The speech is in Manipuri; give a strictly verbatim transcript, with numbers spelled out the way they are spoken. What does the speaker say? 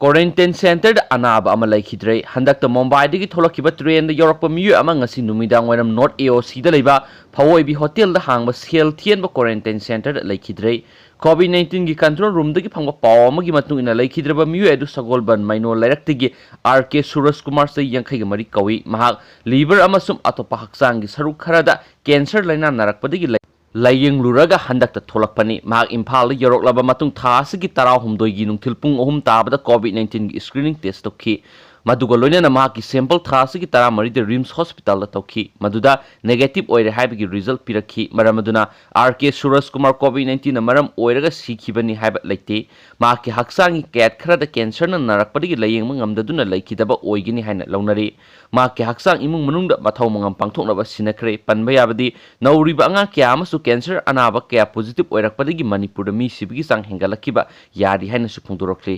Quarantine centreꯗ ꯑꯅꯥꯕ ꯑꯃ ꯂꯩꯈꯤꯗ꯭ꯔꯦ꯫ ꯍꯟꯗꯛꯇ ꯃꯨꯝꯕꯥꯏꯗꯒꯤ ꯊꯣꯛꯂꯛꯈꯤꯕ trainꯗ ꯌꯧꯔꯛꯄ ꯃꯤꯑꯣꯏ ꯑꯃ ꯉꯁꯤ ꯅꯨꯃꯤꯗꯥꯡ ꯋꯥꯏꯔꯝ North AOCꯗ ꯂꯩꯕ ꯐꯋꯣꯏꯕꯤ hotelꯗ ꯍꯥꯡꯕ ꯁꯦꯜ ꯊꯤꯍꯟꯕ quarantine centreꯗ ꯂꯩꯈꯤꯗ꯭ꯔꯦ꯫ COVID nineteenꯒꯤ control roomꯗꯒꯤ ꯐꯪꯕ ꯄꯥꯎ ꯑꯃꯒꯤ ꯃꯇꯨꯡ ꯏꯟꯅ, ꯂꯩꯈꯤꯗ꯭ꯔꯕ ꯃꯤꯑꯣꯏ ꯑꯗꯨ ꯁꯒꯣꯜꯕꯟ ꯃꯩꯅꯣ ꯂꯩꯔꯛꯇꯒꯤ R K ꯁꯨꯔꯖ ꯀꯨꯃꯥꯔ, ꯆꯍꯤ ꯌꯥꯡꯈꯩꯒ ꯃꯔꯤ ꯀꯧꯏ꯫ ꯃꯍꯥꯛ liver ꯑꯃꯁꯨꯡ ꯑꯇꯣꯞꯄ ꯍꯛꯆꯥꯡꯒꯤ ꯁꯔꯨꯛ ꯈꯔꯗ cancer ꯂꯥꯏꯅꯥ ꯅꯥꯔꯛꯄꯗꯒꯤ ꯂꯩ-, ꯂꯥꯏꯌꯦꯡꯂꯨꯔꯒ ꯍꯟꯗꯛꯇ ꯊꯣꯛꯂꯛꯄꯅꯤ꯫ ꯃꯍꯥꯛ ꯏꯝꯐꯥꯜꯗ ꯌꯧꯔꯛꯂꯕ ꯃꯇꯨꯡ, ꯊꯥ ꯑꯁꯤꯒꯤ ꯇꯔꯥꯍꯨꯝꯗꯣꯏꯒꯤ ꯅꯨꯡꯊꯤꯜ ꯄꯨꯡ ꯑꯍꯨꯝ ꯇꯥꯕꯗ COVID nineteenꯒꯤ screening test ꯇꯧꯈꯤ꯫ ꯃꯗꯨꯒ ꯂꯣꯏꯅꯅ ꯃꯍꯥꯛꯀꯤ sample ꯊꯥ ꯑꯁꯤꯒꯤ ꯇꯔꯥꯃꯔꯤꯗ RIMS hospitalꯗ ꯇꯧꯈꯤ꯫ ꯃꯗꯨꯗ negative ꯑꯣꯏꯔꯦ ꯍꯥꯏꯕꯒꯤ result ꯄꯤꯔꯛꯈꯤ꯫ ꯃꯔꯝ ꯑꯗꯨꯅ R K ꯁꯨꯔꯖ ꯀꯨꯃꯥꯔ COVID nineteenꯅ ꯃꯔꯝ ꯑꯣꯏꯔꯒ ꯁꯤꯈꯤꯕꯅꯤ ꯍꯥꯏꯕ ꯂꯩꯇꯦ꯫ ꯃꯍꯥꯛꯀꯤ ꯍꯛꯆꯥꯡꯒꯤ ꯀꯌꯥꯠ ꯈꯔꯗ cancerꯅ ꯅꯥꯔꯛꯄꯗꯒꯤ ꯂꯥꯏꯌꯦꯡꯕ ꯉꯝꯗꯗꯨꯅ ꯂꯩꯈꯤꯗꯕ ꯑꯣꯏꯒꯅꯤ ꯍꯥꯏꯅ ꯂꯧꯅꯔꯤ꯫ ꯃꯍꯥꯛꯀꯤ ꯍꯛꯆꯥꯡ ꯏꯃꯨꯡ ꯃꯅꯨꯡꯗ ꯃꯊꯧ ꯃꯉꯝ ꯄꯥꯡꯊꯣꯛꯅꯕ ꯁꯤꯟꯅꯈ꯭ꯔꯦ꯫ ꯄꯟꯕ ꯌꯥꯕꯗꯤ, ꯅꯧꯔꯤꯕ ꯑꯉꯥꯡ ꯀꯌꯥ ꯑꯃꯁꯨ cancer ꯑꯅꯥꯕ ꯀꯌꯥ positive ꯑꯣꯏꯔꯛꯄꯗꯒꯤ ꯃꯅꯤꯄꯨꯔꯗ ꯃꯤ ꯁꯤꯕꯒꯤ ꯆꯥꯡ ꯍꯦꯟꯒꯠꯂꯛꯈꯤꯕ ꯌꯥꯔꯤ ꯍꯥꯏꯅꯁꯨ ꯐꯣꯡꯗꯣꯔꯛꯂꯤ꯫